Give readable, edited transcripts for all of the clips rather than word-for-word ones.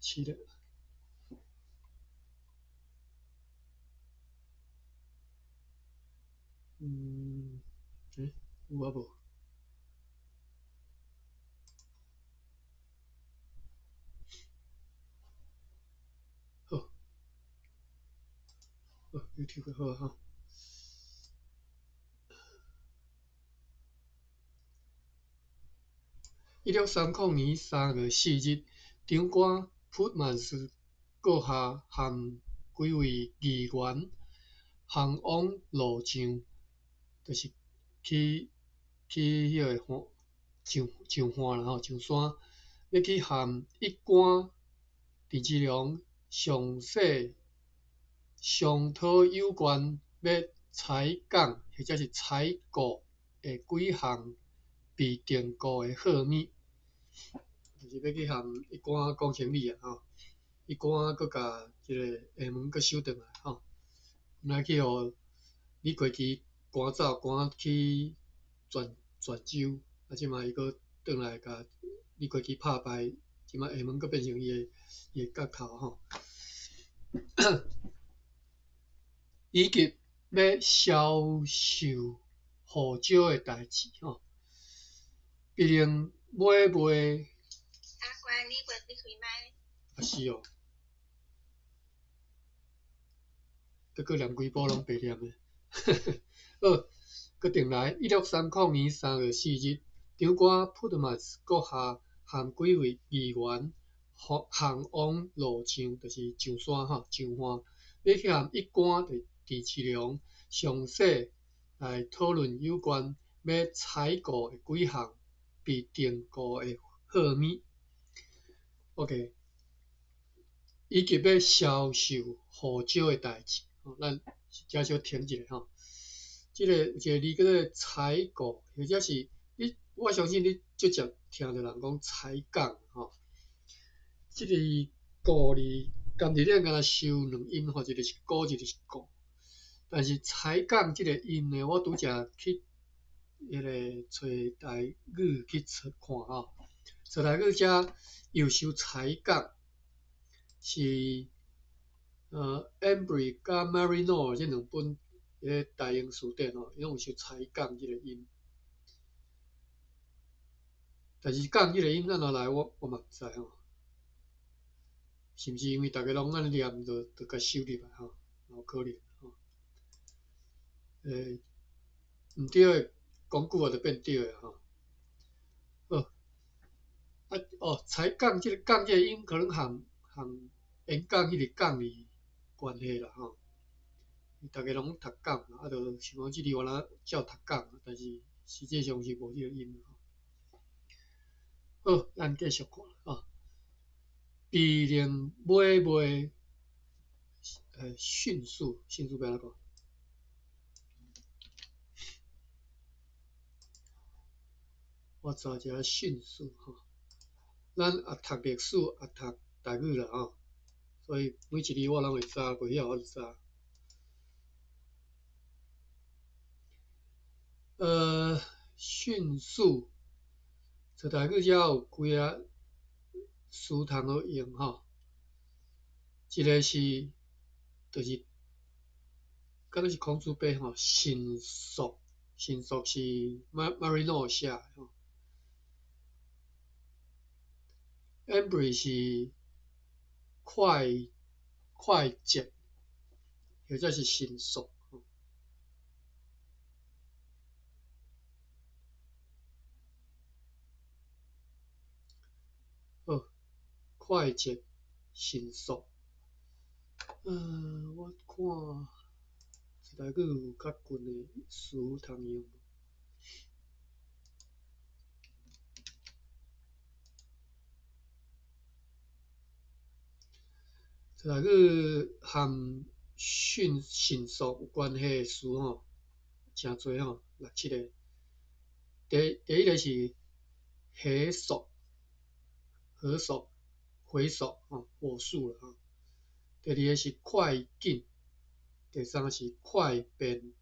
試咧。嗯，欸，有啊無？好，好，YouTube 好啊吼。1630年3月4日，長官普曼斯閣下和幾位議員行往路上，就是去去彼个上上岸啦吼，上山，欲去和一官鄭芝龍詳細商討有關欲採港或者是採購的幾項未定稿的號碼，就是欲去和一官講生理啊吼，一官閣共這个厦門閣收轉來吼，本來去予李魁奇趕走，趕去泉泉州，啊，這馬伊閣轉來共李魁奇拍敗，這馬廈門閣變成伊的伊的角頭吼，以及欲銷售護照的代誌吼。必能買賣。阿關，你袂去開麥？啊是哦，閣閣連規晡攏白念的。好，閣轉來，1630年3月4日，長官普特曼斯閣下和幾位議員行往路上，就是上山吼，上岸，欲去和一官就是鄭芝龍詳細來討論有關欲採購的幾項未定稿的號碼。OK，以及欲銷售護照的代誌，吼，咱遮小停一下吼。這个有一个字叫做採購，或者是你，我相信你足常聽著人講採港吼。這个購字，甘地咱敢若收兩音吼，一个是古，一个是購。但是採港這个音呢，我拄才去彼个揣台語去揣看吼，揣台語遮有收採港，是Embree 佮 Maryknoll 這兩本彼个台英詞典吼，伊攏有收採港這个音。但是港這个音按怎來，我我嘛毋知吼，是毋是因為逐家攏按呢念，就就共收入來吼，有可能吼。毋對的講久啊，就變對的吼。好，啊哦，採港這个港這个音可能和和演講彼個講字關係啦吼。逐家攏讀港，啊，就想講這字原來照讀港，但是實際上是無這個音。好，咱繼續看吼。必能買賣，迅速，迅速欲按怎講？我查一下迅速吼。咱也讀歷史，也讀台語啦吼，所以每一字我攏會知，袂曉我就知。迅速，揣台語遮有幾个詞通好用吼，一个是，就是，敢若是孔子伯吼，迅速，迅速是 Maryknoll 寫的吼。Embree 是快快捷，或者是迅速。好，快捷、迅速。我看台語有較近的詞通用。台語和迅迅速有關係的詞吼，誠濟吼，六七个。第第一个是火速，火速，回速吼，火速啦吼。第二个是快緊，第三個是快便，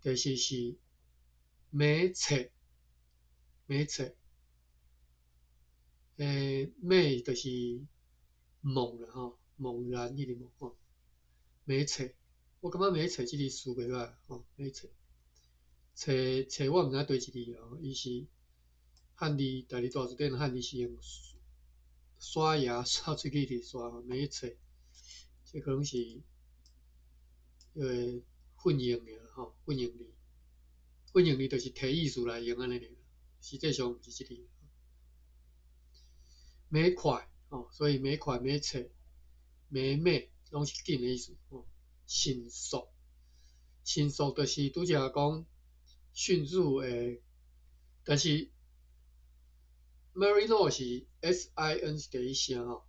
第四是猛切，猛切。猛就是猛啦吼，猛然彼个猛吼，猛揣，我感覺猛揣這个詞袂歹吼，猛揣，揣揣我毋知佗一字哦，伊是漢字，台語大辭典漢字是用刷牙刷喙齒佇刷吼，猛揣，這可能是彼個混用爾吼，混用字，混用字就是提意思來用按呢爾，實際上毋是這個。猛快吼，所以猛快、猛揣、猛猛，攏是緊的意思吼。迅速，迅速就是拄才講迅速的，但是 Marino 是 S I N 是第一聲吼，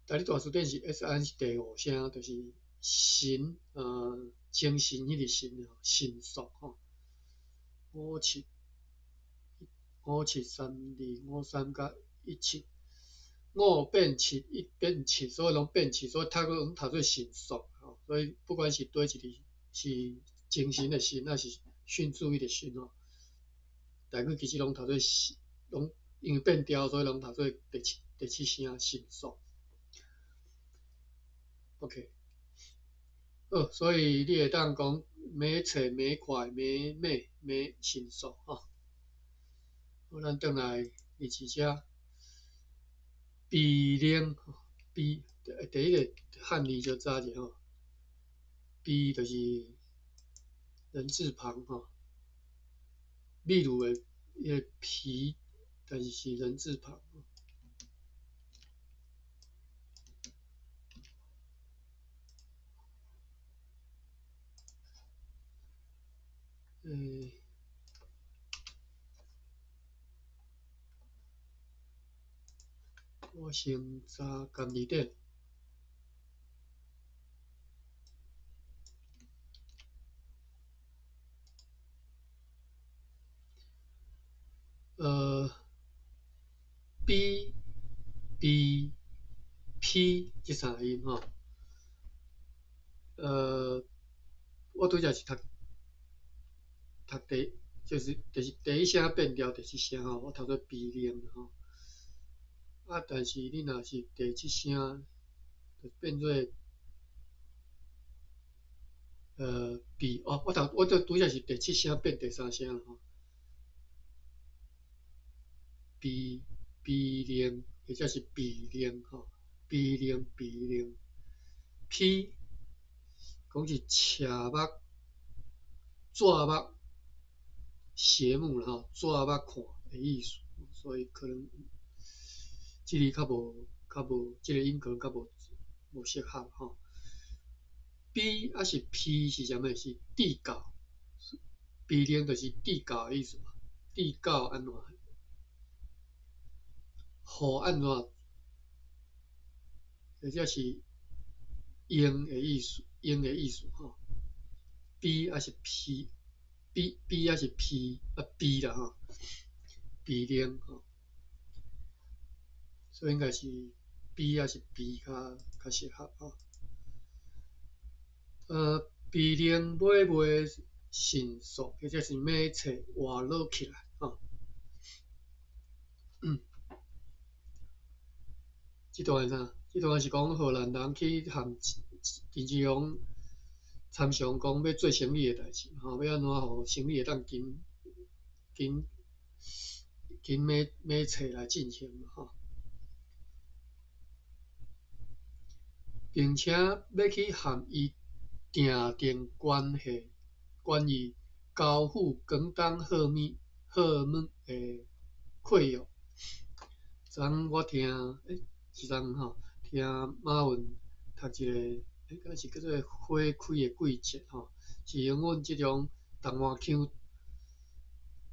台語大辭典是 S I N 是第五聲，就是神精神彼個神吼，迅速吼。五七五七三二五三佮一七，五變七，一變七，所以攏變七，所以讀攏讀做迅速吼。所以不管是佗一字是精神的神，抑是迅速彼個迅吼，台語其實攏讀做攏因為變調，所以攏讀做第七聲迅速。OK，好，所以你會當講猛揣、猛快、猛猛、猛迅速吼。好，咱轉來二遮，悲靈，悲，第一个漢字就查者吼，悲就是人字旁吼，秘魯的彼个皮，但是是人字旁。我先查简字典。B、B、P 這三個音吼。我拄才是讀就是第一聲變調第七聲吼，我讀做悲靈吼。啊，但是你若是第七聲，就變做悲哦，我讀我拄才是第七聲變第三聲吼。悲悲靈或者是悲靈吼，悲靈悲靈。P 講是斜目、紙目、斜目啦吼，紙目看的意思，所以可能這个較無，這個音可能較無適合吼。B 抑是 P 是啥物？是地教，悲靈就是地教的意思嘛。地教按怎？予按怎？或者是用的意思，用的意思吼。B 抑是 P，B B 抑是 P 啊 B 啦吼，悲靈吼。所以應該是 B 抑是 B 較適合吼。悲靈買賣迅速，或者是猛揣活絡起來吼。這段啥？這段是講荷蘭人去和陳志宏參詳講欲做生意的代誌，吼，欲按怎予生意會當緊緊緊猛猛揣來進行嘛，吼。並且欲去和伊訂定關係，關於交付廣東號碼的契約。昨昏我聽，是昨昏吼，聽馬雲讀一個，敢是叫做花開的季節吼，是用阮這種台灣腔，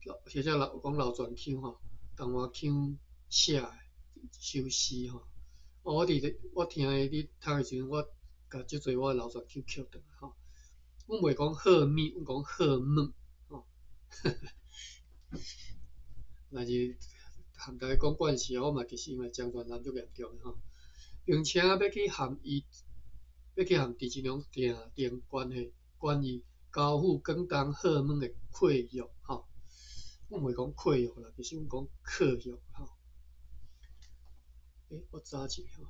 或者講老泉腔吼，台灣腔寫的一首詩吼。我佇咧，我聽伊咧讀的時陣，我共足濟我的老泉腔抾轉來吼。阮袂講號碼，阮講號碼吼。但是和大家講慣勢，我嘛其實嘛漳泉人足嚴重的吼，並且欲去和伊，欲去和陳志良訂定關係，關於交付廣東號碼的契約吼。阮袂講契約啦，其實阮講契約吼。欸，我查一下吼。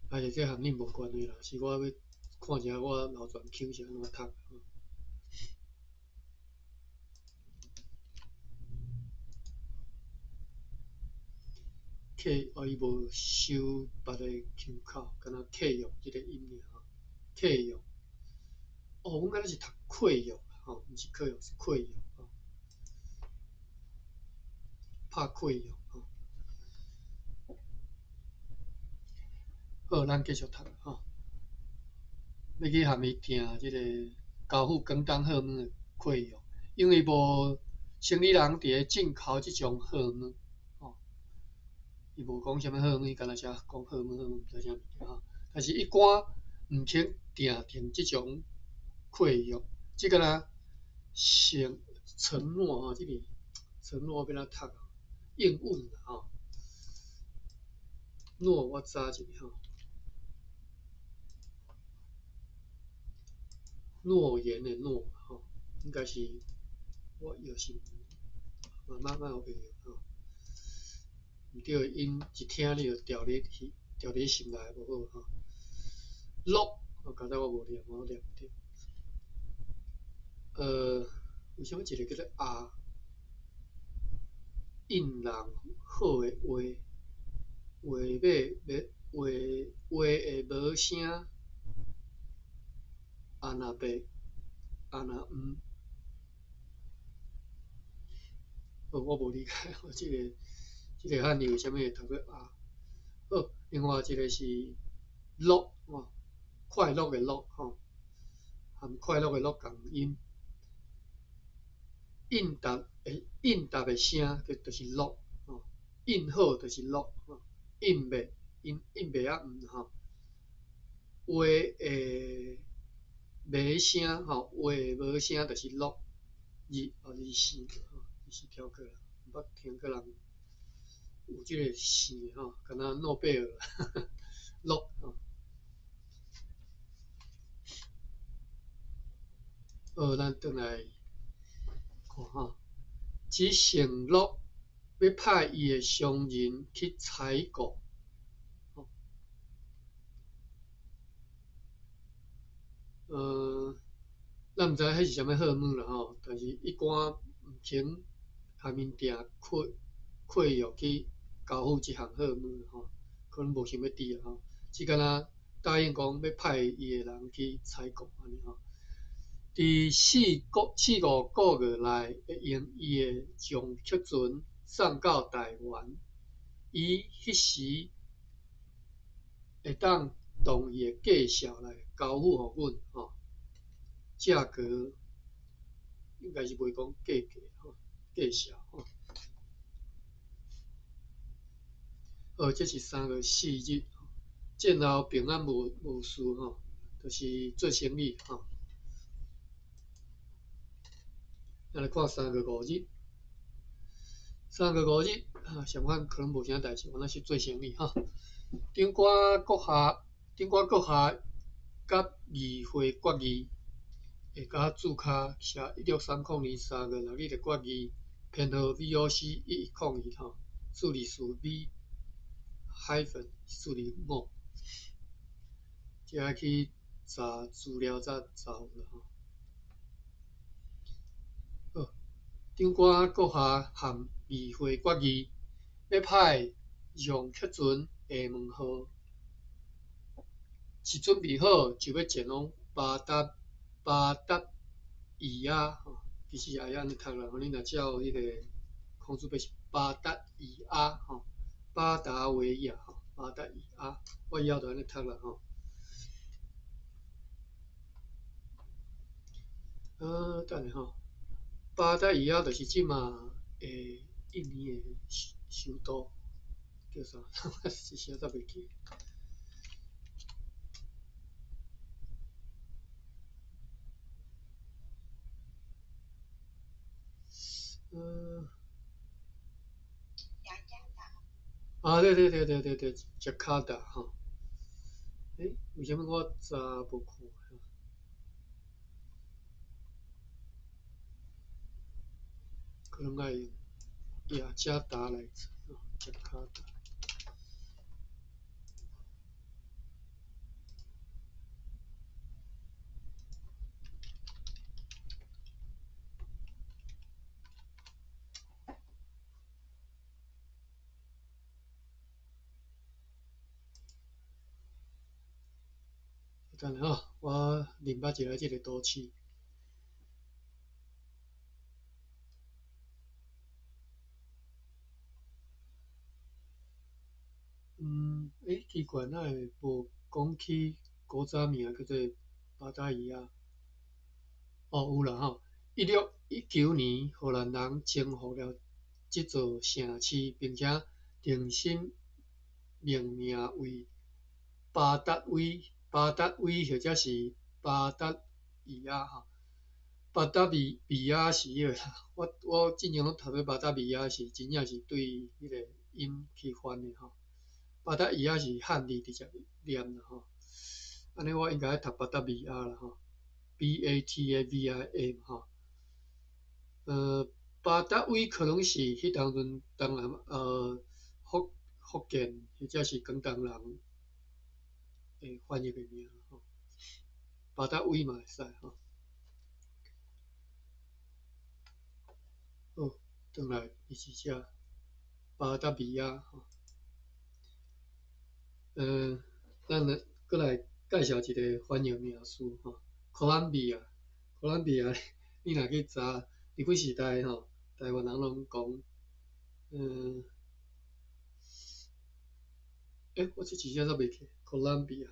啊是這和恁無關係啦，是我欲看一下我流傳 Q 是按怎讀。契哦，伊無收別个腔口，敢若契約這个音爾吼。契約，哦，阮敢若是讀契約吼，毋是契約，是契約吼。拍契約吼。好，咱繼續讀吼。欲去含伊訂這个交付廣東號碼的契約，因為無生理人佇咧進口這種號碼，吼。伊無講啥物號碼，敢若寫講號碼號碼，毋知啥物件吼。但是伊官毋肯訂定這種契約，這敢若承承諾吼，這個承諾欲按怎讀啊？應允啦吼。諾我查一下吼。諾言的諾吼，應該是我又是慢慢慢學袂吼。毋對，音一聽你就牢佇去，牢佇心內無好吼。樂，我剛才我無念，我念毋著。為啥物一個叫做阿？應人好的話，話尾欲話話會無聲，啊若白，啊若毋。好，我無理解，我這個漢字為啥物會讀做阿？好，另外一個是樂吼，快樂的樂吼，含快樂的樂仝音。應答的應答的聲，就是樂吼，應好就是樂吼，應袂應應袂啊毋吼，話會無聲吼，話會無聲就是樂，字哦字姓吼，字姓跳過啦，毋捌聽過人有這個姓吼，敢若諾貝爾樂吼。好，咱轉來看吼，只承諾欲派伊的商人去採購，吼。咱毋知彼是啥物號碼啦吼，但是伊官毋肯含𪜶訂契契約去交付這項號碼吼，可能無想欲佇啊吼，只敢若答應講欲派伊的人去採購按呢吼。佇四五個月內，會用伊的將客船送到台灣，伊彼時會當同伊的介紹來交付予阮吼。價格應該是袂講價格吼，介紹吼。好，這是3月4日，戰後平安無事吼，就是做生意吼。咱來看3月5日，3月5日啊，相反可能無啥代誌，原來是做生意吼。長官閣下，長官閣下佮議會決議，會佮註卡寫1630年3月6日的決議，編號 VOC 1101吼，數字數 V hyphen 數字5，這愛去查資料才查有啦吼。好，長官閣下含議會決議，欲派讓客船廈門號，一準備好就欲前往巴達維亞吼，其實也會按呢讀啦，你若照彼個孔子筆是巴達維亞吼，巴達維亞吼，巴達維亞，我以後就按呢讀啦吼。等下吼，巴達維亞就是這馬的印尼的首都，叫啥？我一時仔袂記。啊，對對對對對對，雅加達吼。欸，為啥物我查無看？可能愛用雅加達來查，雅加達。等下吼，我認捌一下這個都市。欸，奇怪，哪會無講起古早名叫做巴達維亞？哦，有啦吼！1619年，荷蘭人征服了這座城市，並且重新命名為巴達威、巴達威或者是巴達維亞吼。巴達維亞是彼個啦，我之前攏讀做巴達維亞是真正是對彼個音去翻的吼。巴達維亞是漢字直接念啦吼，按呢我應該愛讀巴達維亞啦吼，B A T A V I A 嘛吼。巴達威可能是彼當陣東南福建或者是廣東人會翻譯的名吼，巴達威嘛會使吼。好，轉來伊是寫巴達維亞吼。咱來閣來介紹一個翻譯名詞吼，哥倫比亞，哥倫比亞，你若去查日本時代吼，台灣人攏講，欸，我這一下煞袂記，哥倫比亞，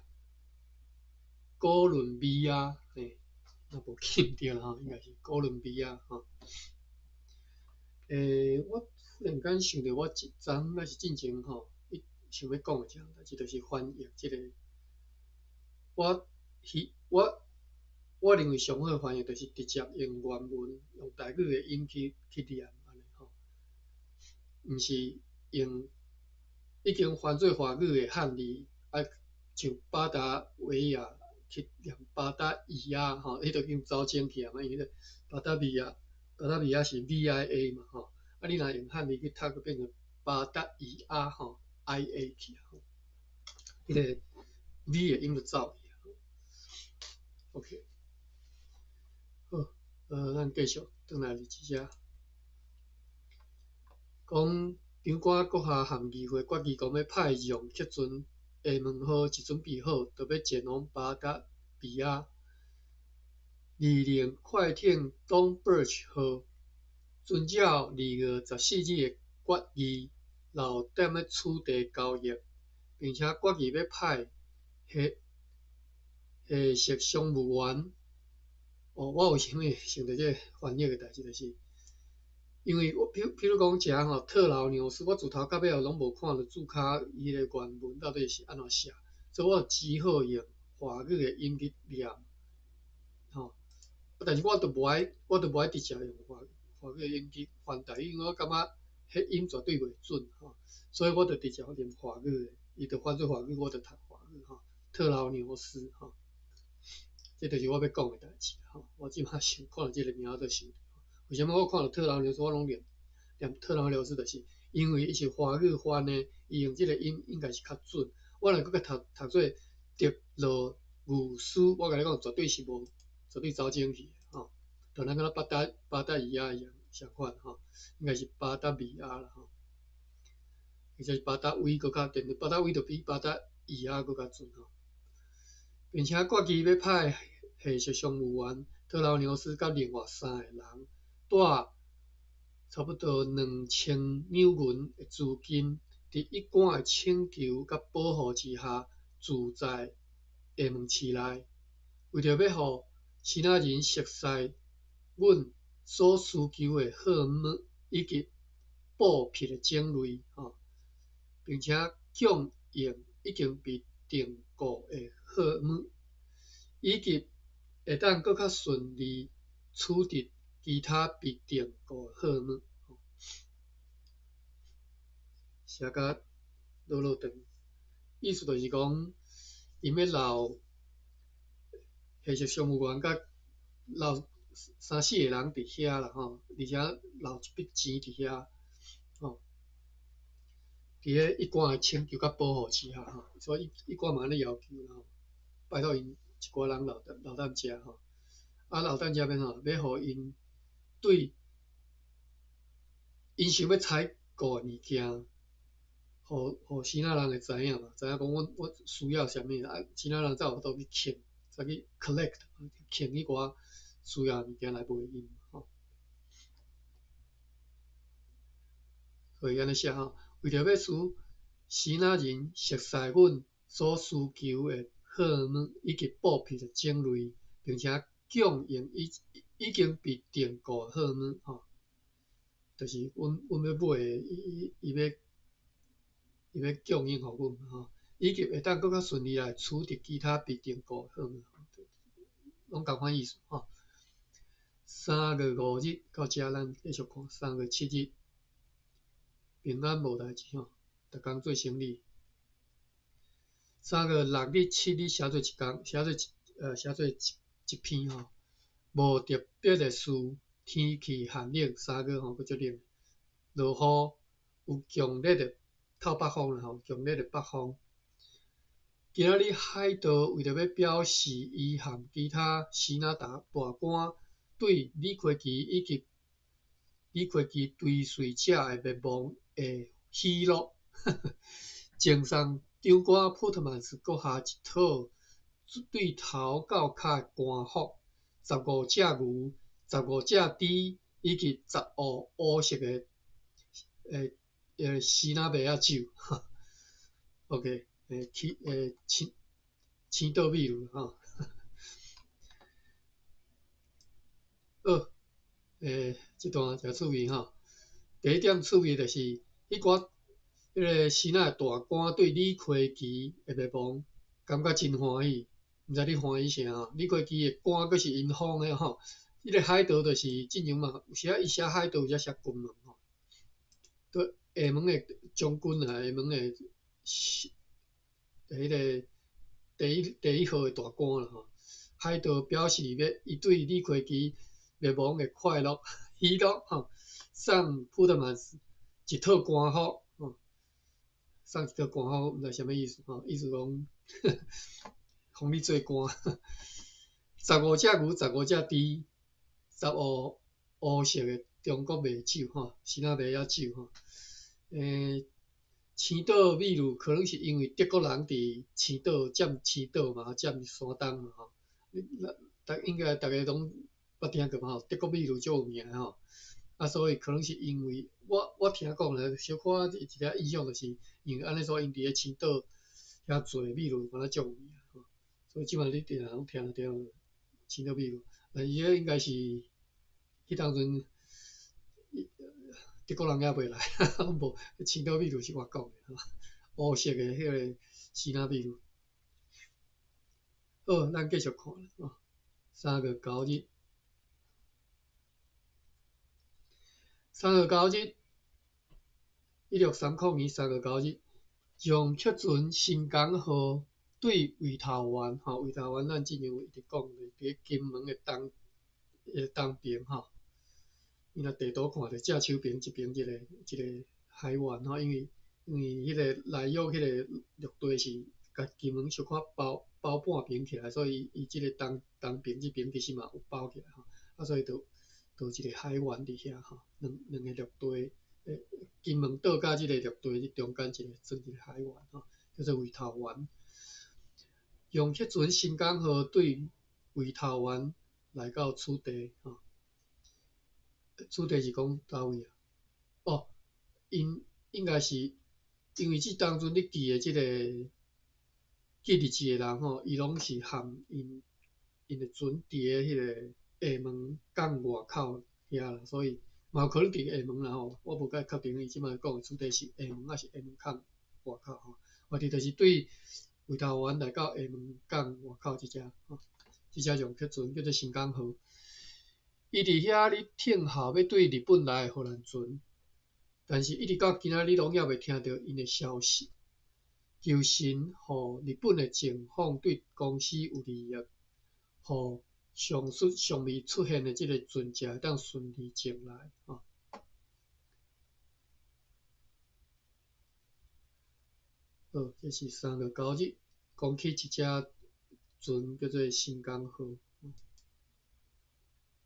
哥倫比亞，嘿，若無記毋對啦吼，應該是哥倫比亞吼。欸，我忽然間想著我昨昏抑是進前吼，想欲講的一項代誌，就是翻譯這個。我認為上好翻譯就是直接用原文，用台語的音去念按呢吼，毋是用已經翻做華語的漢字，啊，像巴達維亞去念巴達伊亞吼，彼就已經走正去啊嘛，因為彼個巴達維亞，巴達維亞是 V I A 嘛吼，啊，你若用漢字去讀，就變成巴達伊亞吼。I A 去啊，彼個 V 的音就走去啊。OK，好，咱繼續轉來佇這遮，講長官閣下和議會決議講欲派讓克船厦門號一準備好，就欲前往巴達維亞。二零快艇東 Birch 號遵照2月14日的決議。留踮咧此地交易，並且決議欲派下下屬商務員。哦，我為啥物想著這個翻譯的代誌，就是因為我譬如講遮吼，特勞牛斯，我自頭到尾我攏無看著註跤伊彼個原文到底是按怎寫，所以我只好用華語的音去念，吼。但是我都無愛直接用華語的音去翻台語，因為我感覺彼音絕對袂準吼，所以我就直接念華語的，伊就翻做華語，我就讀華語吼。特勞牛斯吼，這就是我欲講的代誌吼。我這擺想看著這個名，我就想著，為啥物我看著特勞牛斯，我攏念念特勞牛斯，就是因為伊是華語翻的，伊用這個音應該是較準。我若閣共讀讀做德羅牛斯，我共你講，絕對是無，絕對走正去吼。就咱敢若巴達伊亞一樣相款吼，應該是巴達維亞啦吼，或者是巴達威閣較對，巴達威就比巴達伊亞閣較準吼。並且決議欲派下屬商務員特勞牛斯佮另外三個人，帶差不多2000兩銀的資金，佇一貫的請求佮保護之下，駐在廈門市內，為著欲予支那人熟似阮所需求的貨物以及布匹的種類，吼，並且供應已經被訂購的貨物，以及會當閣較順利取得其他被訂購的貨物。寫甲落落長，意思就是講， 𪜶欲留下席商務員佮留三四个人佇遐啦吼，而且留一筆錢佇遐吼，佇咧一貫的請求佮保護之下吼，所以一貫嘛按呢要求啦吼，拜託𪜶一寡人留留踮遮吼，啊留踮遮欲按怎？欲予𪜶對𪜶想欲採購的物件，予予支那人會知影嘛，知影講阮阮需要啥物啊，支那人才有法度去抎，才去 collect 抎彼寡需要的物件來賣𪜶吼。所以按呢寫吼，為著欲使支那人熟似阮所需求的貨物以及布匹的種類，並且供應已已經被訂購的貨物吼，就是阮阮欲買的，伊伊伊欲伊欲供應予阮吼，以及會當閣較順利來取得其他被訂購的貨物，攏仝款意思吼。3月5日到遮，咱繼續看3月7日，平安無代誌吼，逐工做生理。3月6日、7日寫做一工，寫做一呃寫做一一篇吼，無特別的事，天氣寒冷，3月吼閣足冷，落雨，有強烈的透北風啦吼，強烈的北風。今仔日海盜為著欲表示伊和其他支那大大官對李魁奇以及李魁奇追隨者的滅亡的喜樂，贈送長官普特曼斯閣下一套對頭到跤的官服，15隻牛、15隻豬以及10壺烏色的欸支那麥仔酒。OK，欸，青欸青青島秘魯吼。好，欸，這段誠趣味吼。第一點趣味就是，彼寡彼个支那的大官對李魁奇的滅亡感覺真歡喜，毋知你歡喜啥吼？李魁奇的官閣是𪜶封的吼，彼个海盜就是進前嘛，有時仔伊寫海盜，有時寫金門吼。對，廈門的將軍啊，廈門的彼个第一第一號的大官啦吼。海盜表示欲伊對李魁奇滅亡的快樂喜樂吼，送普特曼斯一套官服吼，送一套官服，毋知啥物意思吼，意思講封你做官。15隻牛，15隻豬，10壺烏色的中國麥酒吼，支那麥仔酒吼。欸，青島秘魯可能是因為德國人佇青島佔青島嘛，佔山東嘛吼。你逐應該逐个攏捌聽過嘛吼，德國秘魯足有名的吼。啊，所以可能是因為我我聽講咧，小可一個印象就是因為按呢所以𪜶佇咧青島遐做秘魯，敢若足有名吼。所以這擺你定定攏聽著青島秘魯，但伊彼應該是彼當陣德國人猶未來，無青島秘魯是我講的吼，烏色的彼个支那秘魯。好，咱繼續看吼，3月9日，3月9日，1630年3月9日，楊克船新港號對圍頭灣吼，圍頭灣咱之前有一直講，佇咧金門的東東邊吼。你若地圖看著正手邊這邊這个這个海灣吼，因為因為彼个內約彼个陸地是共金門小可包包半邊起來，所以伊這个東東邊這邊其實嘛有包起來吼，啊所以就就有一个海灣佇遐吼，兩兩个陸地，欸金門島佮這个陸地中間一个算一个海灣吼，叫做圍頭灣。用彼船新港號對圍頭灣來到此地吼。此地是講佗位啊？哦，𪜶應該是因為這當陣咧記的這個記日誌的人吼，伊攏是含𪜶𪜶的船佇咧彼个廈門港外口遐啦，所以嘛有可能佇廈門啦吼，我無介確定伊這擺講的此地是廈門抑是廈門港外口吼。反正就是對圍頭灣來到廈門港外口這隻吼，這隻楊克船叫做新港號。伊佇遐咧聽候欲對日本來的荷蘭船，但是一直到今仔日攏猶未聽著𪜶的消息。求神予日本的情况對公司有利益，予上述尚未出現的這个船隻會當順利前來吼。好，這是3月9日，講起一隻船叫做新港號，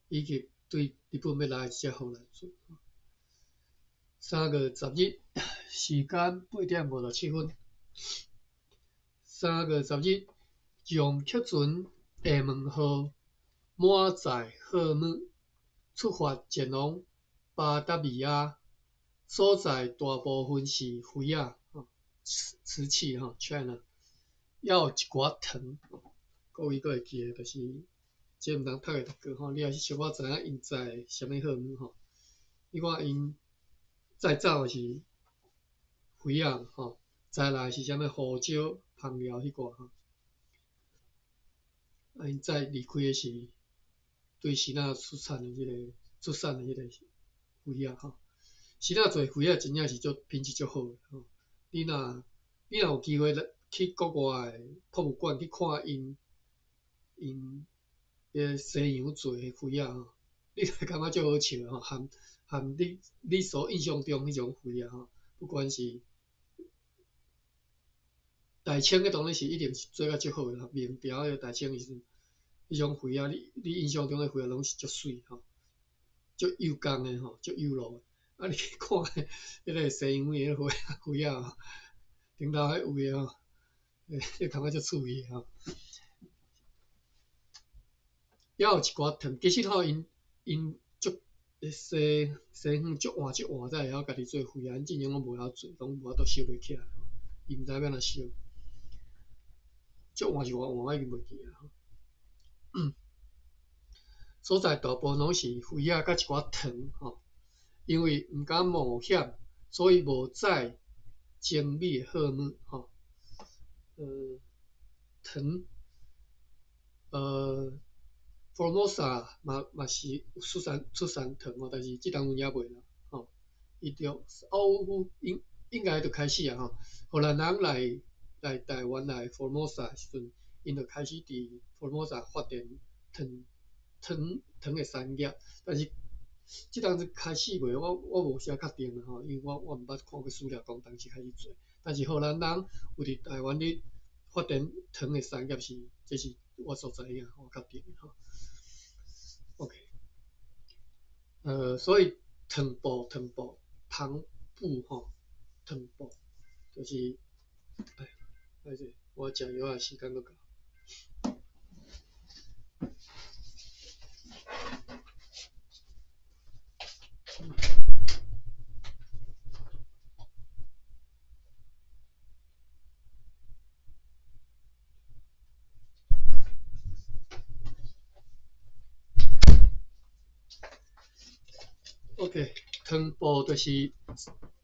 以及對日本欲來的一隻荷蘭船。3月10日，時間8點57分。3月10日，讓客船廈門號滿載貨物出發前往巴達維亞，所載大部分是魚仔、瓷器吼，China，猶有一寡糖。各位閣會記得，就是這毋通讀會讀過吼，你也是小可知影𪜶載啥物貨物吼。你看𪜶載走的是魚仔吼，載來是啥物胡椒、香料彼寡吼。啊，𪜶載離開的是對支那出產的彼个出產的彼个魚仔吼。支那做魚仔真正是足品質足好的吼。你若有機會去國外的博物館去看𪜶彼个西洋做的魚仔吼，你會感覺足好笑的吼，含含你所印象中彼種魚仔吼，不管是大清彼當然是一定是做甲足好的啦，明朝彼个大清的時陣，彼種魚仔，你印象中的魚仔攏是足媠吼，足幼工的吼，足幼路的。啊，你去看彼个西洋的魚仔吼，頂頭彼位吼，你感覺足趣味的吼。猶有一寡糖，其實吼，𪜶足西方足晚足晚才會曉家己做魚仔，𪜶進前攏無曉做，攏無法度燒袂起來吼，伊毋知欲按怎燒。足晚是偌晚，我已經袂記啊。所在大部分攏是魚仔佮一寡糖吼，因為毋敢冒險，所以無載精美的貨物吼。糖，Formosa 嘛是有出產糖吼，但是這當陣猶未啦吼。伊就哦，應該就開始啊吼。荷蘭人來台灣來 Formosa 時陣，𪜶就開始佇 Formosa 發展糖的產業，但是這當陣開始未，我無啥確定啦吼，因為我毋捌看過史料講當時開始做，但是荷蘭人有佇台灣咧發展糖的產業是，這是我所知影，我確定吼。OK，所以糖布吼，糖布就是，哎，歹勢，我食藥仔時間閣到。OK，糖布就是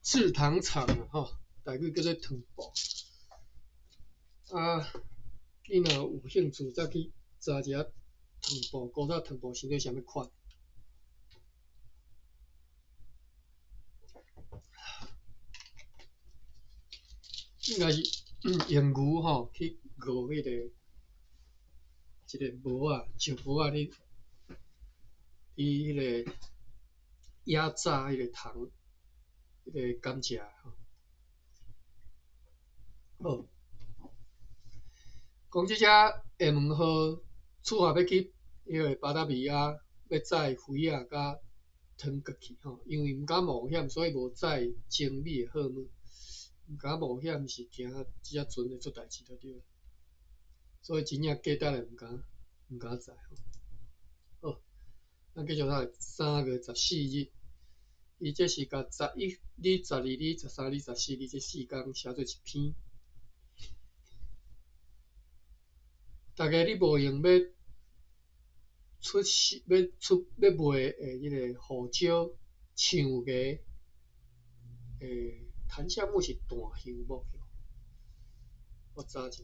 製糖廠啊，吼，台語叫做糖布。啊，你若有興趣，再去查一下糖布，古早糖布生做啥物款。應該是用牛吼去熬彼個一個模仔，石模仔咧，伊彼個壓榨彼個糖，彼個甘蔗吼。好，講這隻廈門號出發欲去彼個巴達維亞，欲載魚仔佮糖過去吼，因為毋敢冒險，所以無載精美的貨物。毋敢冒險是驚這隻船會出代誌就對了，所以真正價值的毋敢載吼。好，咱繼續來3月14日，伊這是共11日、12日、13日、14日這四工寫做一篇。大家你無閒欲出售、欲出、欲賣的彼個胡椒、橡芽、檀香木是檀香木，我查一下。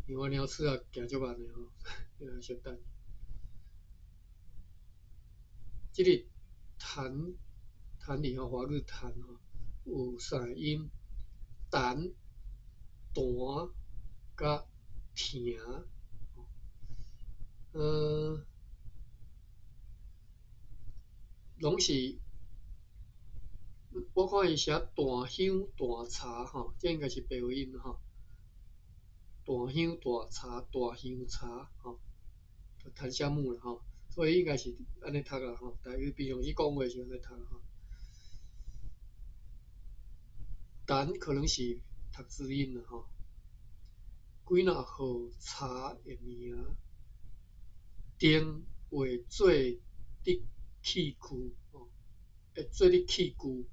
因為我鳥鼠仔行足慢的吼，你來小等。這個檀檀字吼，華語檀吼，有三个音：檀、彈、佮停。攏是我看伊寫大香大茶吼，這應該是白話音吼。大香大茶，大香茶吼，檀香木啦吼，所以應該是按呢讀啦吼。台語平常時講話是按呢讀吼。檀可能是讀字音啦吼。幾若號茶的名，定畫做得器具吼，會做得器具，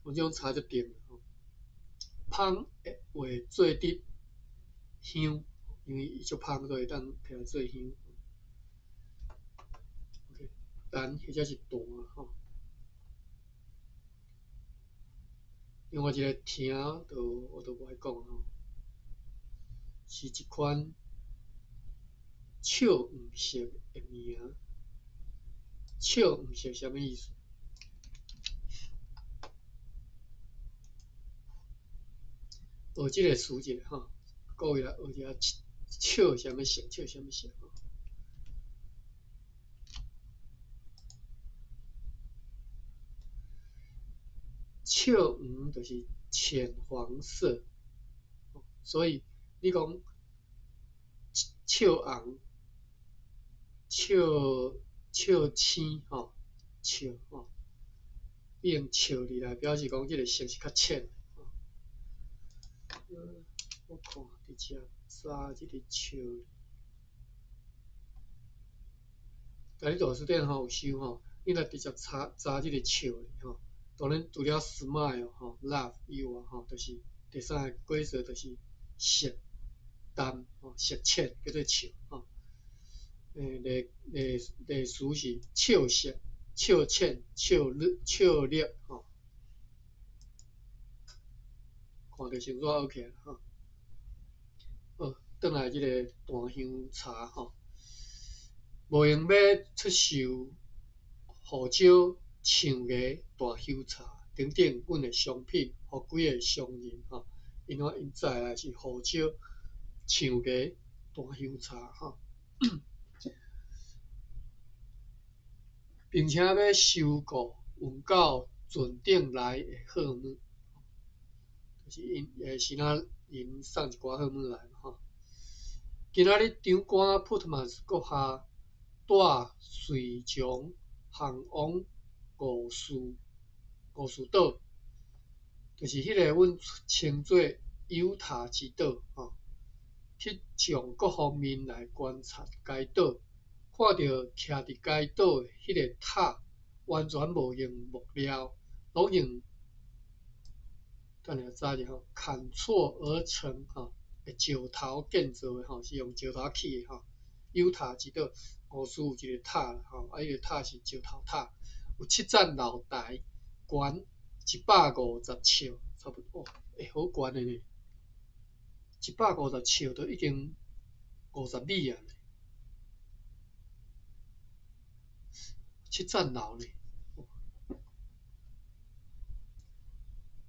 我這種茶就定吼。芳會畫做得香，因為伊足芳，所以當摕來做香。OK，檀或者是檀吼。另外一個聽，就我就無愛講吼，是一款笑黃色的名。笑黃色啥物意思？學這個詞一下吼，各位來學一下笑啥物色，笑啥物色吼。笑黃就是淺黃色，所以你講笑紅、笑笑青吼，笑吼，你用笑字來表示講這個色是較淺。我看佇遮查這個笑。但你大辭典吼有收吼，你若直接查查這個笑吼。當然，除了 smile 吼、laugh 以外吼，就是第三个規則就是色淡吼、色淺叫做笑吼。例例例詞是笑色、笑淺、笑绿、笑绿吼。看著清楚 OK 吼。好，轉來這个檀香茶吼，無閒欲出售胡椒、象牙、檀香茶等等，阮的商品，予幾个商人吼，因為𪜶載來是胡椒、象牙、檀香茶吼，並且欲收購運到船頂來的貨物，就是𪜶支那人送一寡貨物來吼。今仔日長官普特曼斯閣下帶隨從行往五樹島，就是彼個阮稱做猶他之島吼，去從各方面來觀察該島，看著徛佇該島的彼个塔，完全無用木料，攏用等下查一下吼，砍錯而成吼的石頭建造的吼，是用石頭起的吼。猶他之島五樹有一个塔啦吼，啊，彼个塔是石頭塔。有七層樓台，懸150尺，差不多，欸，好懸的呢！150尺都已經50米啊！七層樓呢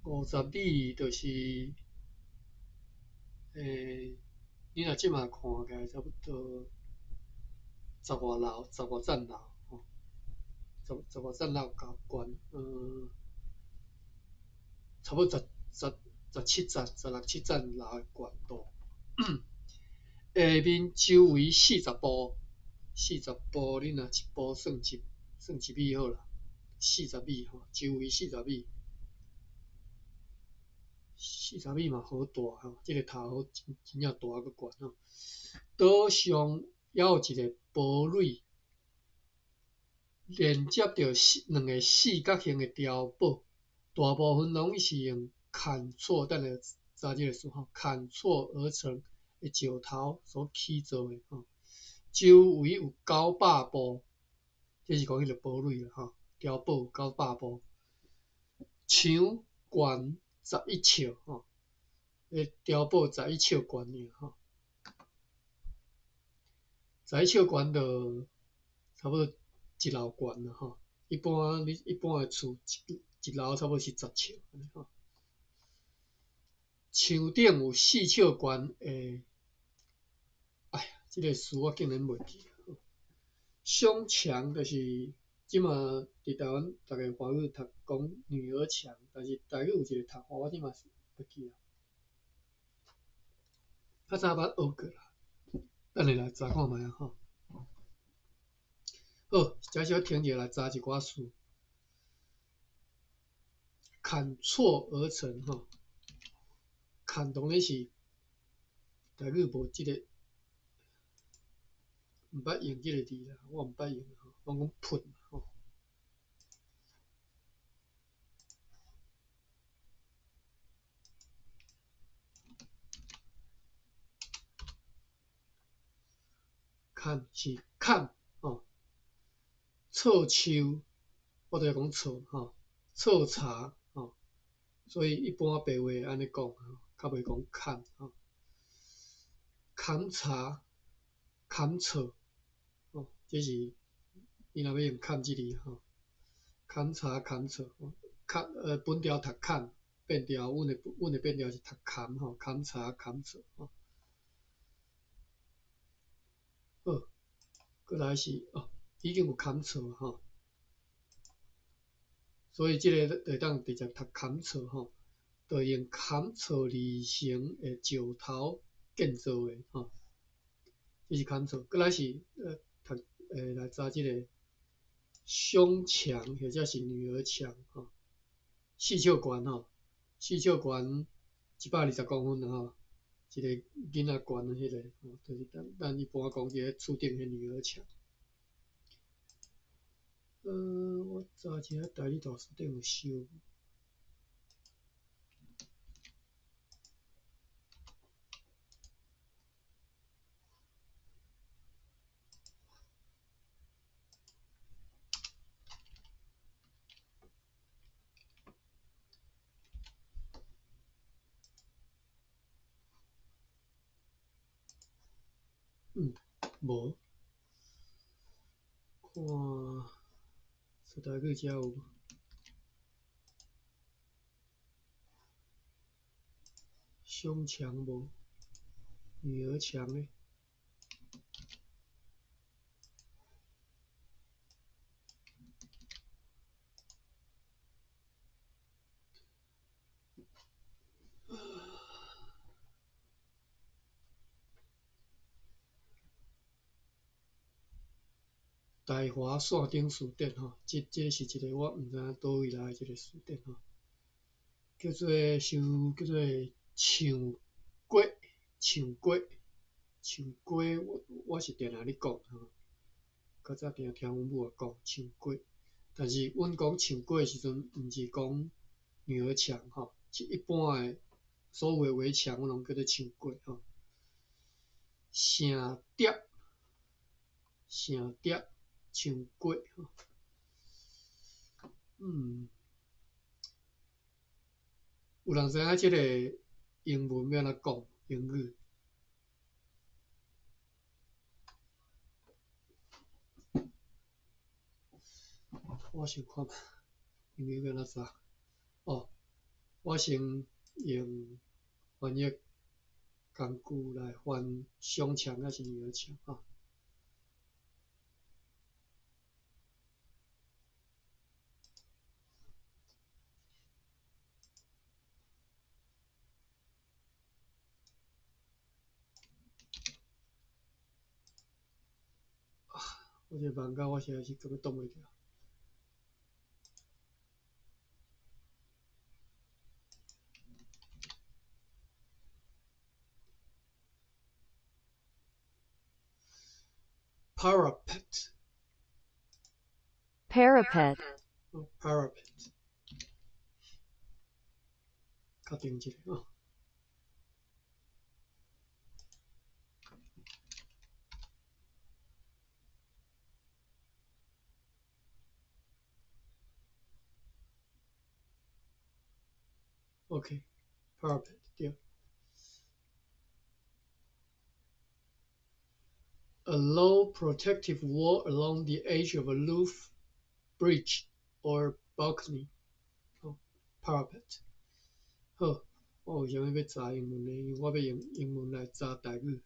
，50米就是，你若這馬看起來差不多十外樓，十外層樓。十外層樓較懸，差不多十七層、十六七層樓的懸度。下面周圍四十步，四十步，你若一步算一米好啦，四十米吼，周圍四十米，四十米嘛好大吼，這个塔好真真正大閣懸吼。島上猶有一个堡壘。連接著兩个四角形的碉堡，大部分攏是用砍錯，等下查這个詞吼，砍錯而成的石頭所起造的吼。周圍有900步，這是講彼个堡壘啦吼，碉堡有九百步，牆懸11尺吼，彼碉堡十一尺懸爾吼。十一尺懸就差不多一樓懸啦吼。一般你一般的厝一一樓差不多是10尺按呢吼。牆頂有四尺懸的，哎呀，這个詞我竟然袂記。胸牆就是這馬佇台灣逐家華語讀講女兒牆，但是台語有一个讀法，我這馬袂記啊。較早捌學過啦，等下來查看覓啊吼。好，這小停者來查一寡詞。砍錯而成吼，砍當然是台語無這个，毋捌用這个字啦，我毋捌用吼，攏講噴吼。砍是砍吼，錯樹，我著講錯吼，錯柴吼，所以一般白話會按呢講吼，較袂講砍吼。砍柴、砍錯，吼，這是你若欲用砍這字吼，砍柴、砍錯，砍本調讀砍，變調阮的變調是讀砍吼，砍柴、砍錯吼。好，閣來是哦，已經有砍錯吼，所以這个就會當直接讀砍錯吼，就用砍錯而成的石頭建造的吼，這是砍錯。閣來是讀來查這个胸牆或者是女兒牆吼，四尺懸吼，四尺懸120公分啦吼。一个囡仔懸的彼个，吼，就是咱咱一般講佇咧厝頂彼女兒牆。我查一下台語大辭典有收無？嗯，無。看，出台語遮有無？胸牆無？女兒牆呢？大華線頂辭典吼，這這是一个我毋知影佗位來的這个辭典吼，叫做收叫做牆骨，牆骨，牆骨，我我是定定咧講吼，較早定聽阮母仔講牆骨，但是阮講牆骨的時陣，毋是講女兒牆吼，是一般的所有的圍牆，阮攏叫做牆骨吼。城疊，城疊。牆骨吼，嗯，有人知影這个英文欲按怎講？英語？我想看覓，英語欲按怎查？哦，我先用翻譯工具來翻胸牆抑是女兒牆吼。我這個忙到我實在是感覺擋袂牢。Parapet。 Parapet。哦，parapet。確定一下哦。OK，parapet 對。A low protective wall along the edge of a roof, bridge or balcony. 吼，parapet。好，我為啥物欲查英文呢？因為我欲用英文來查台語。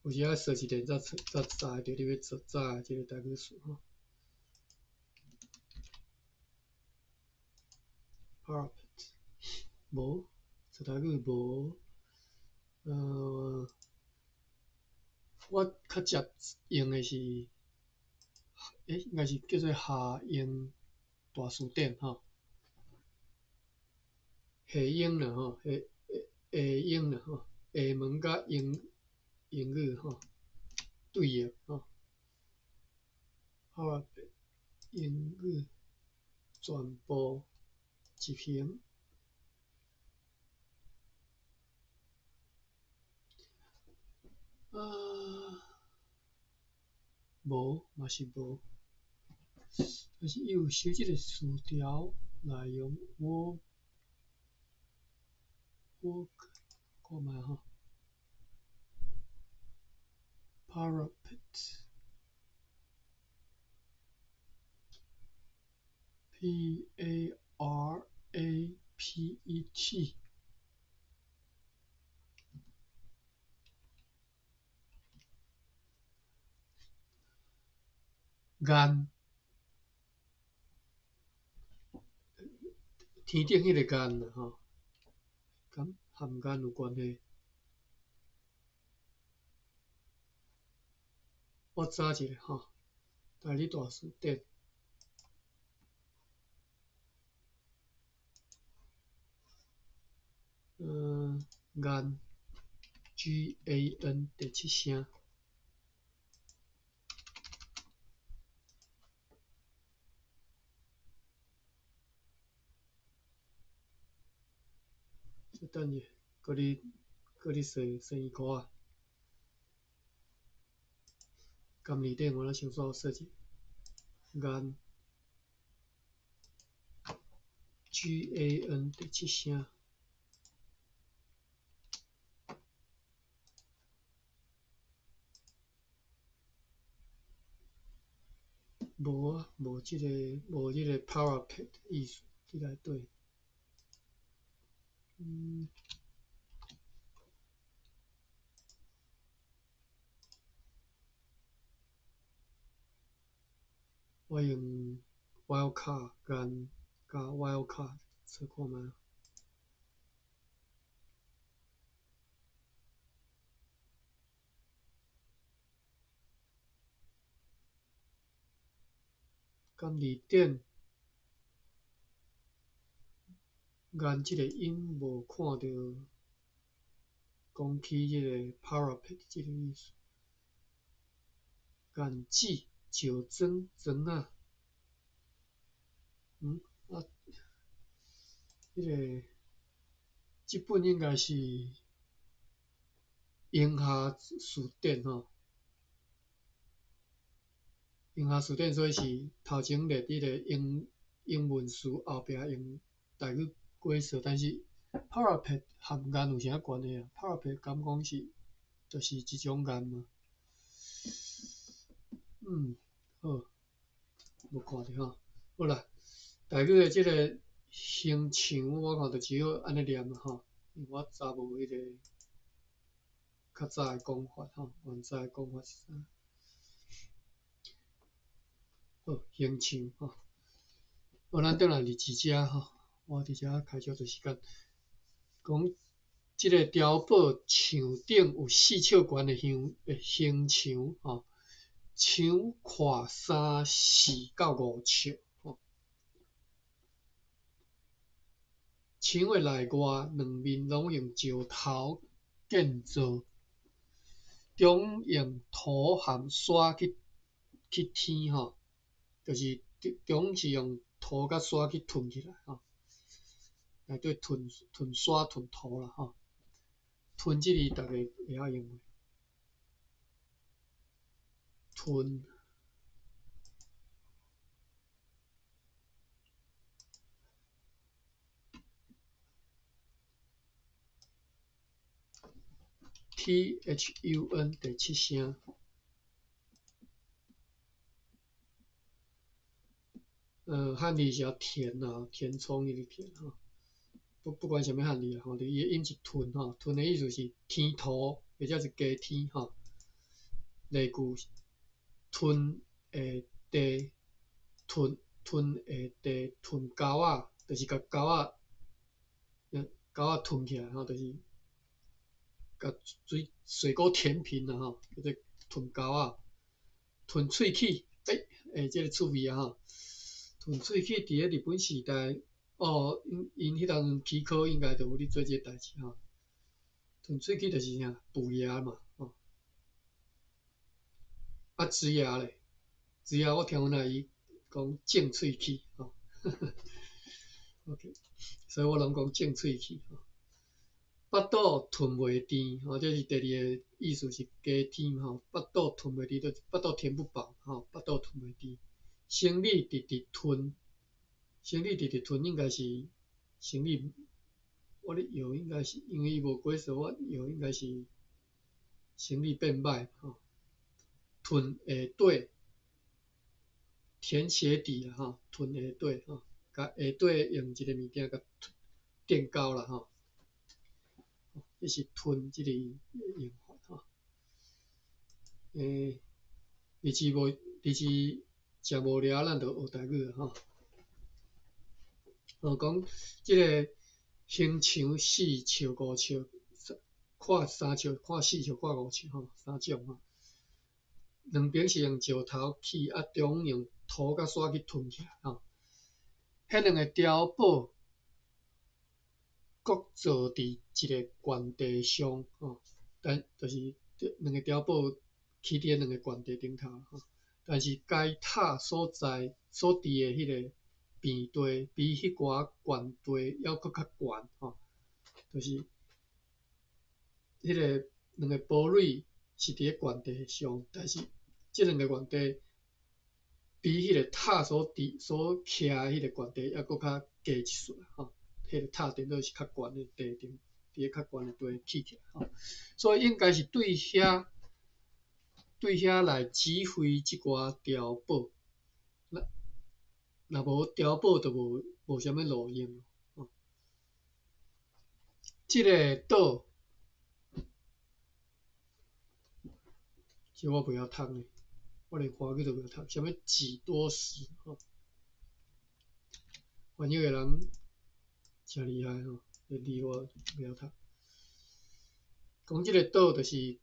有時愛說一遍才才查會著你欲查的這个台語詞吼。Parapet，無，查台語無。我較捷用的是，應該是叫做夏英大辭典吼。夏英啦吼，夏夏英啦吼，下文佮英語吼對應吼。Parapet 英語全部一屏。啊，無嘛是無，但是伊有寫這个詞條內容，我看覓吼，parapet，P A R A P E T。岩，天頂彼个岩啦吼，敢和岩有關係？我查一下吼，台語大辭典。岩，G A N 第七聲。等下，閣咧閣咧算算伊箍仔。監理頂我來先煞設計。岩，G A N 第七聲。無啊，無這个 parapet 意思佇內底。我用 wildcard 岩佮 wildcard 找看覓。敢字典岩這个音無看著講起這个 parapet 這个意思。岩子、石磚、磚仔，啊，彼个這本應該是英下辭典吼。英下辭典，所以是頭前列彼个英文詞，後壁用台語解說。但是 parapet 和岩有啥關係啊？parapet 敢講是就是一種岩嘛？好，無看著吼。好啦，台語的這个形象，我看就只好按呢念啦吼，因為我查無彼個較早的講法吼，原早的講法是啥？好，形象吼。好，咱轉來日誌遮吼，我佇遮開少濟時間，講這个碉堡牆頂有四尺懸的形牆吼，牆闊三四到五尺吼。牆的內外兩面攏用石頭建造，中用土和沙去填吼，就是中是用土佮沙去囤起來吼，內底囤囤沙囤土啦吼。囤這字逐家會曉用無？囤。T H U N 第七聲。漢字是填啊，填充迄个填吼。不管啥物漢字啦吼，伊的音是吞吼，吞的意思是天塗或者是加天吼。例句：吞下地，吞吞下地，吞溝仔，就是共溝仔，溝仔吞起來吼，就是共水水溝填平啦吼，叫做吞溝仔。吞喙齒，欸，這個趣味啊吼！吞喙齒佇咧日本時代，哦，𪜶𪜶彼當陣起考應該就有咧做這个代誌吼。吞喙齒就是啥？補牙嘛，吼。啊，蛀牙咧，蛀牙我聽阮阿姨講種喙齒，吼。OK，所以我攏講種喙齒。腹肚吞袂甜，吼，這是第二个意思是加甜吼。腹肚吞袂甜，就腹肚填不飽，吼，腹肚吞袂甜。生理直直吞，生理直直吞應該是生理，我咧藥應該是因為伊無解釋，我藥應該是生理變歹，吼。吞下底，填鞋底啦，吼，吞下底，吼，共下底用一个物件共墊高啦，吼。這是吞這個用法，吼。日子無日子誠無聊，咱就學台語吼。哦，講這个興牆四尺五尺，闊3尺，闊4尺，闊5尺吼，三種吼。兩邊是用石頭起，啊，中央用土佮沙去吞起來吼。彼兩个碉堡閣做佇一个懸地上吼，但就是兩个碉堡起佇彼兩个懸地頂頭吼。但是該塔所在所佇的彼个平地，比彼寡懸地猶閣較懸吼，就是彼个兩个堡壘是佇咧懸地上，但是這兩個懸地比彼個塔所佇所徛的彼個懸地猶閣較低一撮吼，彼個塔頂頭是較懸的地頂，佇咧較懸的地起起來吼，所以應該是對遐對遐來指揮這寡碉堡，若若無碉堡就無無啥物路用吼。這个島，這我袂曉讀呢，我連華語都袂曉讀，啥物幾多石吼？翻譯的人誠厲害吼，這字我袂曉讀。講這个島就是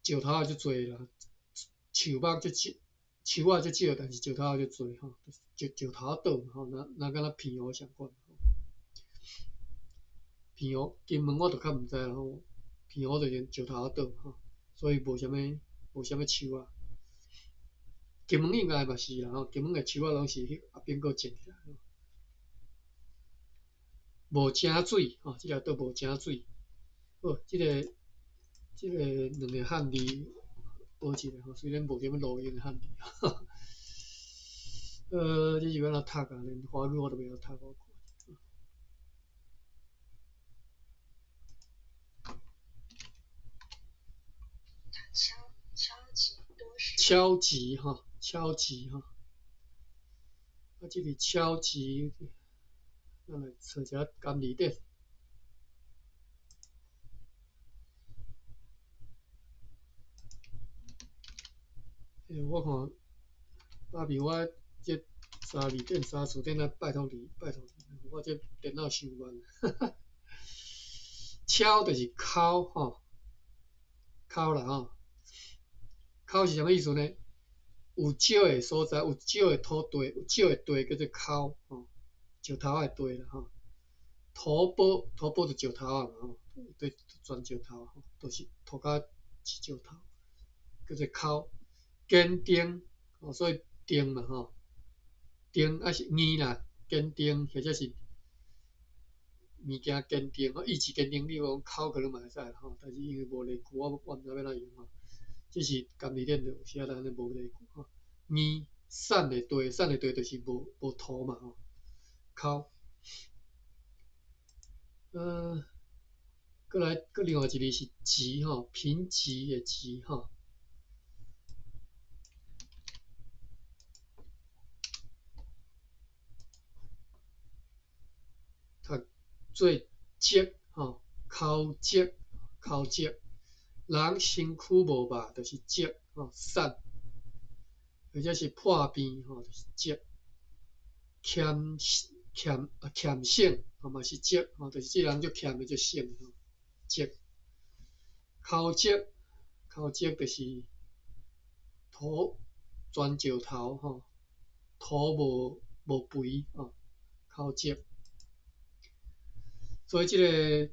石頭仔足濟啦，樹木足少，樹仔足少，但是石頭仔足濟吼，石石頭島吼，若若敢若澎湖相款。澎湖、金門我就較毋知啦吼，澎湖就是石頭仔島吼，所以無啥物無啥物樹仔。金門應該嘛是啦吼，金門的樹仔攏是彼後邊閣種起來。無井水吼，這个島無井水。好，這个這个兩個漢字學一下吼，雖然無啥物路用的漢字。這是欲按怎讀啊？連華語我都袂曉讀，我看。敲敲擊多時。敲擊吼，敲擊吼。啊，這個敲擊，咱來查一下甘字典。欸，我看爸比，我這查字典、查詞典，啊，拜託你，拜託你，我這電腦傷慢。敲就是敲吼，敲啦吼，敲是啥物意思呢？有石的所在，有石的土地，有石的地叫做敲吼，石頭仔的地啦吼。土堡，土堡就石頭仔嘛吼，對，全石頭吼，都是塗跤是石頭，叫做敲。堅定，吼，所以定嘛吼，定抑是硬啦，堅定或者是物件堅定，意志堅定，你講敲可能嘛會使吼，但是因為無例句，我毋知欲按怎用吼。這是甘字典就有寫咱安呢無例句吼。硬散的地，散的地就是無無土嘛吼，敲。閣來，閣另外一个是瘠吼，貧瘠的瘠吼。讀做積吼，口積，口積，人身軀無肉就是積吼，瘦，或者是破病吼，就是積。儉儉啊儉省吼嘛是積吼，就是這人足儉的足省的吼，積。口積，口積就是土磚石頭吼，土無肥吼，口積。所以這个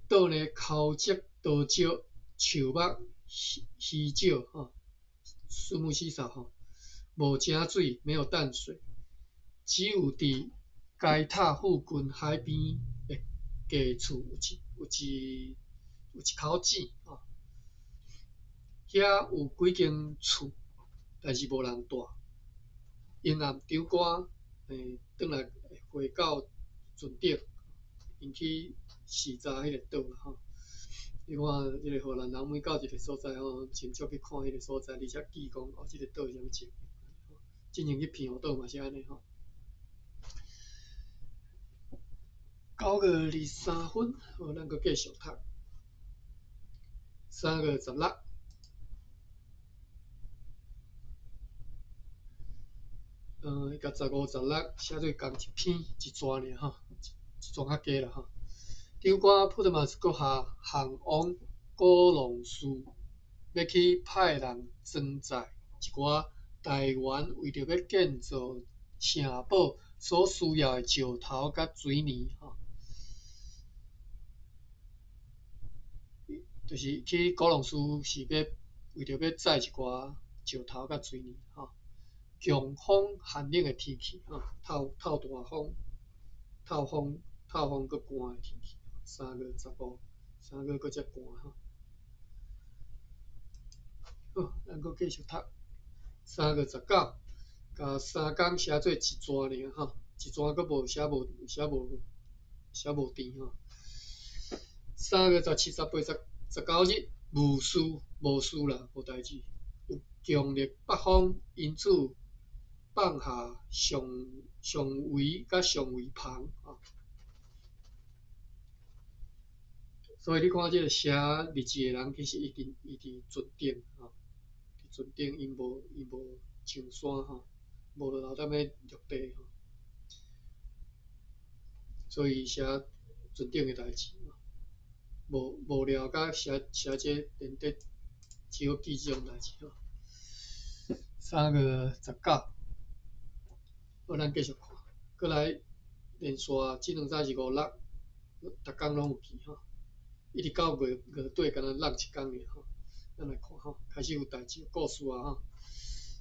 島呢，口積多少，樹木稀少吼，樹木稀少吼，無井水，沒有淡水，只有佇該塔附近海邊的低處有一口井吼，遐有幾間厝，但是無人蹛。英暗長官轉來回到船頂，𪜶去視察彼个島啦吼。你看這个荷蘭人每到一个所在吼，真少去看彼个所在，而且記講哦，這个島是啥物情形。之前去澎湖島嘛是按呢吼。9月23分，好，咱閣繼續讀。3月16，伊共15、16寫做仝一篇一逝爾吼，一逝較加啦吼。長官普特馬斯閣下項王古隆斯欲去派人裝載一寡台灣為著欲建造城堡所需要的石頭佮水泥吼，就是去古隆斯是欲為著欲載一寡石頭佮水泥吼。強風寒冷的天氣吼，透透大風，透風透風閣寒的天氣。3月15，3月閣遮寒吼。好，咱閣繼續讀。3月19，共三工寫做一逝爾吼，一逝閣無寫無寫無寫無甜吼。3月17、18、19日，無事無事啦，無代誌。有強烈北風，因此放下上上圍佮上圍帆吼。所以你看，這个寫日誌的人，其實伊佇船頂吼，佇船頂𪜶無上山吼，無就留踮咧陸地吼。所以寫船頂的代誌，無聊甲寫寫這個連得只好記這種代誌吼。3月19，好，咱繼續看，閣來連續這兩早是五六，逐工攏有記吼。一直到月月底，敢若落一工爾吼。咱來看吼，開始有代誌有故事啊吼。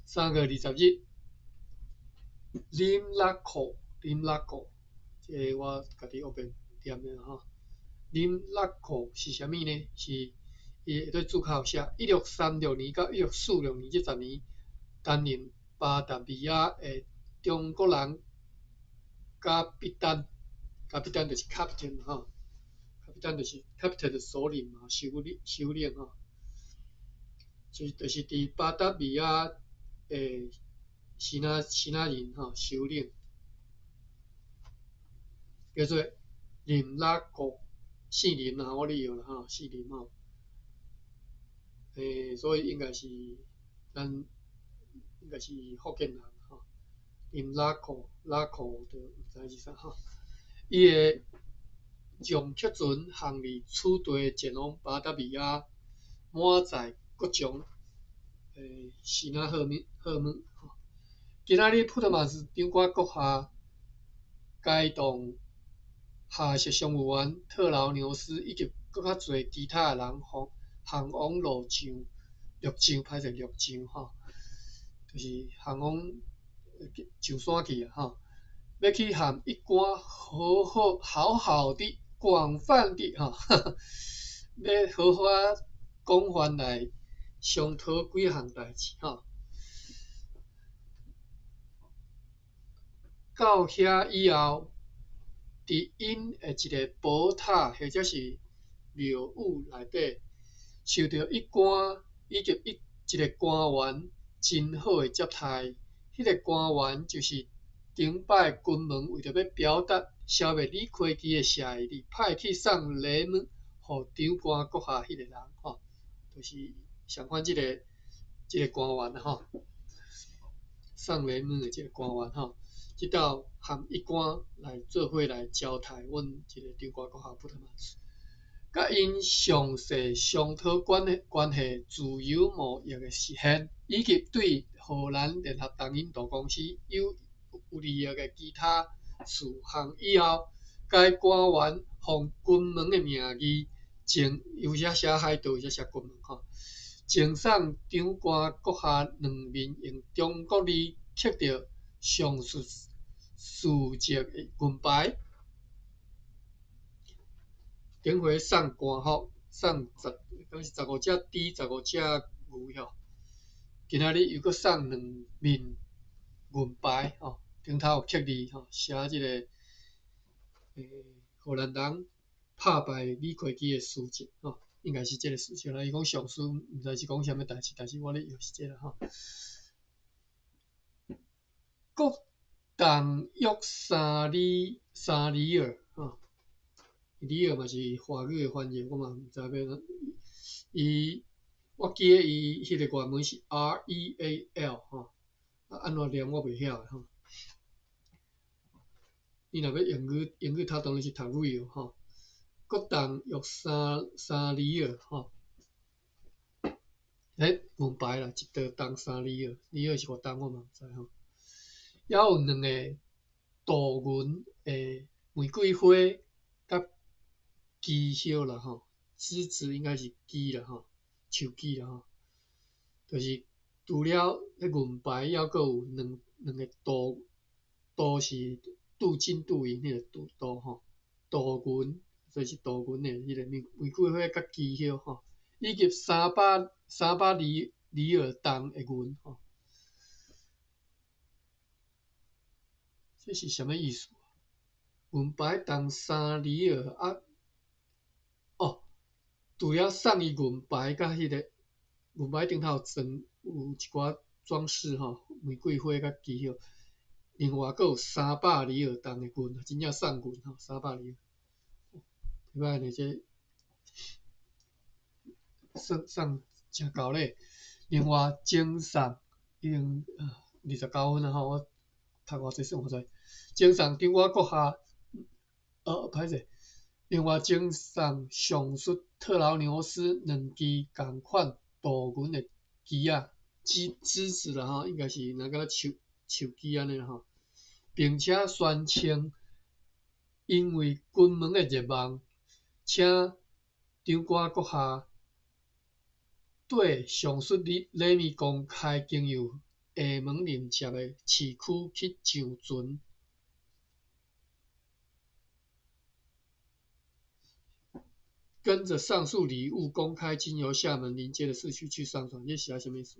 3月20日，林拉庫，林拉庫，這个我家己學袂念的吼。林拉庫是啥物呢？是伊會對註腳寫，1636年到1646年這10年，擔任巴達維亞的中國人甲必丹，甲必丹就是 captain 吼。captain 就是 captain 的首領嘛，首領首領吼，就是佇巴達維亞的支那支那人吼，首領叫做林拉國，姓林啦，我理由啦吼，姓林吼，所以應該是咱應該是福建人吼，林拉國拉國就毋知是啥吼，伊的將客船航離此地前往巴達維亞，滿載各種支那貨物貨物吼。今仔日普特馬斯長官閣下該動下屬商務員特勞牛斯以及閣較濟其他的人航航往陸上，陸上歹勢陸上吼，就是航往上山去啊吼，欲去和一寡好好好好的廣泛的吼，欲好好仔廣泛來商討幾項代誌吼。到遐以後，佇𪜶的一个寶塔或者是廟宇內底，受著一官以及一個官員真好的接待。彼個官員就是頂擺軍門為著欲表達消滅李魁奇的謝意，而派去送禮物予長官閣下彼個人吼，就是相款這個官員吼，送禮物的這個官員吼，這道含一官來做伙來招待阮這个長官閣下普特曼斯，佮𪜶詳細商討關係自由貿易的實現，以及對荷蘭聯合東印度公司有利益的其他事項以後，該官員奉軍門的名義，贈有時寫海盜，有時寫軍門吼，贈送長官閣下兩面用中國字刻著上述事跡的銀牌。頂回送官服，送十，敢是15隻豬，15隻牛吼。今仔日又閣送兩面銀牌吼，頂頭有刻字吼，寫這个荷蘭人拍敗李魁基的事跡吼，應該是這个事跡啦。伊講上述，毋知是講啥物代誌，但是我咧藥是這个吼。閣重約3里3里爾吼，里爾嘛是華語的翻譯，我嘛毋知欲按怎。伊我記得伊彼个原文是 REAL 吼，啊按怎念我袂曉的吼。你若欲英語讀當然是讀 real 吼。閣重約三里爾吼，銀牌啦，一袋重三里爾，里爾是偌重我嘛毋知吼。猶有兩个鍍銀的玫瑰花佮枝葉啦吼，枝子應該是枝啦吼，樹枝啦吼，就是除了彼銀牌，猶閣有兩個鍍，鍍是鍍金鍍銀彼个鍍鍍吼，鍍銀，所以是鍍銀的彼个玫瑰花佮枝葉吼，以及300里爾重的銀吼。這是啥物意思？銀牌重三里爾啊！哦，除了送伊銀牌佮彼个銀牌頂頭裝有一寡裝飾吼，玫瑰花佮枝葉，另外閣有三百里爾重的銀，真正送銀吼，三百里爾，歹歹呢，這算送誠厚禮。另外贈送已經29分啊吼，我讀偌濟算偌濟。贈送長官閣下，歹勢。另外贈送上述特勞牛斯兩支仝款鍍銀的枝仔，枝子啦吼，應該是若敢若樹枝按呢啦吼，並且宣稱因為軍門的熱望，請長官閣下綴上述禮物公開經由廈門鄰接的市區去上船。跟著上述禮物公開經由廈門鄰接的市區去上船，這寫啥物意思？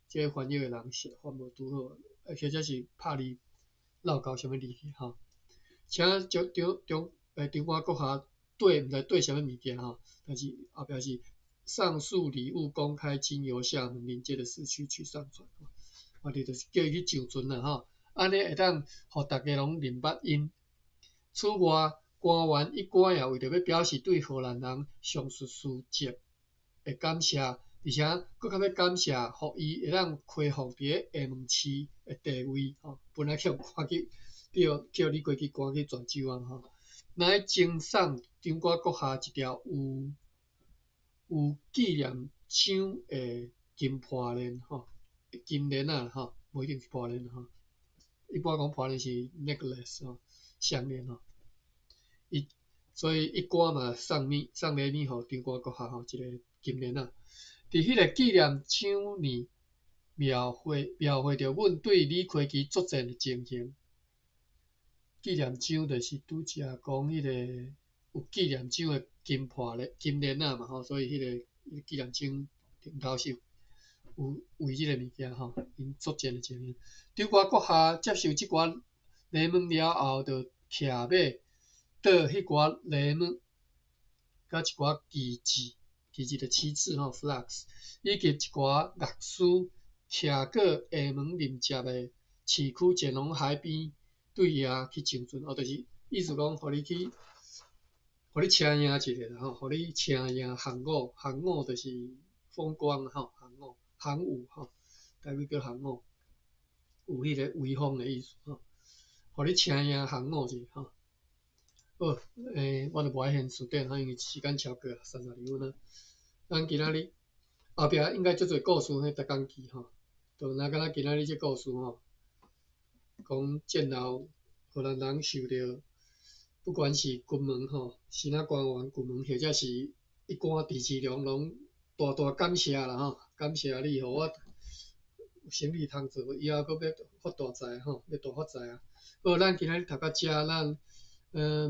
這个翻譯的人寫翻無拄好，或者是拍字落勾啥物字去吼。請長長長長官閣下綴，毋知綴啥物物件吼，但是後壁是上述禮物公開經由廈門鄰接的市區去上船，我哋就是叫伊去上船啦吼，按呢會當予逐家攏認捌𪜶。此外，官員一官也為著欲表示對荷蘭人上述事跡的感謝，而且閣較欲感謝，予伊會當恢復佇咧廈門市的地位吼。本來去予趕去，對，去予李魁基趕去泉州啊吼。乃贈送長官閣下一條有紀念章的金破鏈吼，金鏈仔吼，無一定是破鏈吼。一般講破鏈是 necklace 吼，項鏈吼。伊所以一官嘛送物送禮物予長官閣下吼，一个金鏈仔。佇彼个紀念章呢，描繪著阮對李魁基作戰的情形。紀念章就是拄才講彼个有紀念章的金破鏈金鏈仔嘛吼，所以彼个紀念章頂頭是有為這个物件吼，𪜶作戰的情形。長官閣下接受這寡禮物了後，就騎馬。倒彼寡禮物，佮一寡旗幟，旗幟就旗幟吼，flags，以及一寡樂師，徛過廈門臨接的市區前龍海邊對遐去上船，哦，就是意思講，予你去，予你請贏一下啦吼，予你請贏航舞，航舞就是風光吼，航舞，航舞吼，台語叫航舞，有彼个威風的意思吼，予你請贏航舞一下吼。好，我就無愛現辭典吼，因為時間超過32分啊。咱今仔日後壁應該足濟故事，彼逐工記吼，就若敢若今仔日這故事吼，講戰後荷蘭人受著，不管是軍門吼，支那官員軍門，或者是一般鄭芝龍，攏大大感謝啦吼，感謝你，予我生意通做，以後閣欲發大財吼，欲大發財啊！好，咱今仔日讀到遮，咱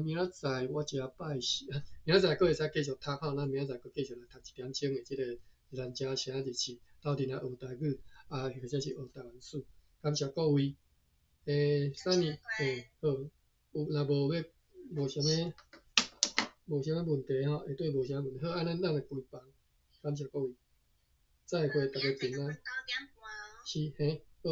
明仔載我食拜四，明仔載閣會使繼續讀吼，咱明仔載閣繼續來讀一點鐘的這个咱遮寫日誌，鬥陣來學台語，啊，或者是學台灣史。感謝各位。Sunny，好，有若無欲無啥物問題吼，會對無啥物問題，好，按呢咱就關房。感謝各位，再會，大家平安。是，嘿，好。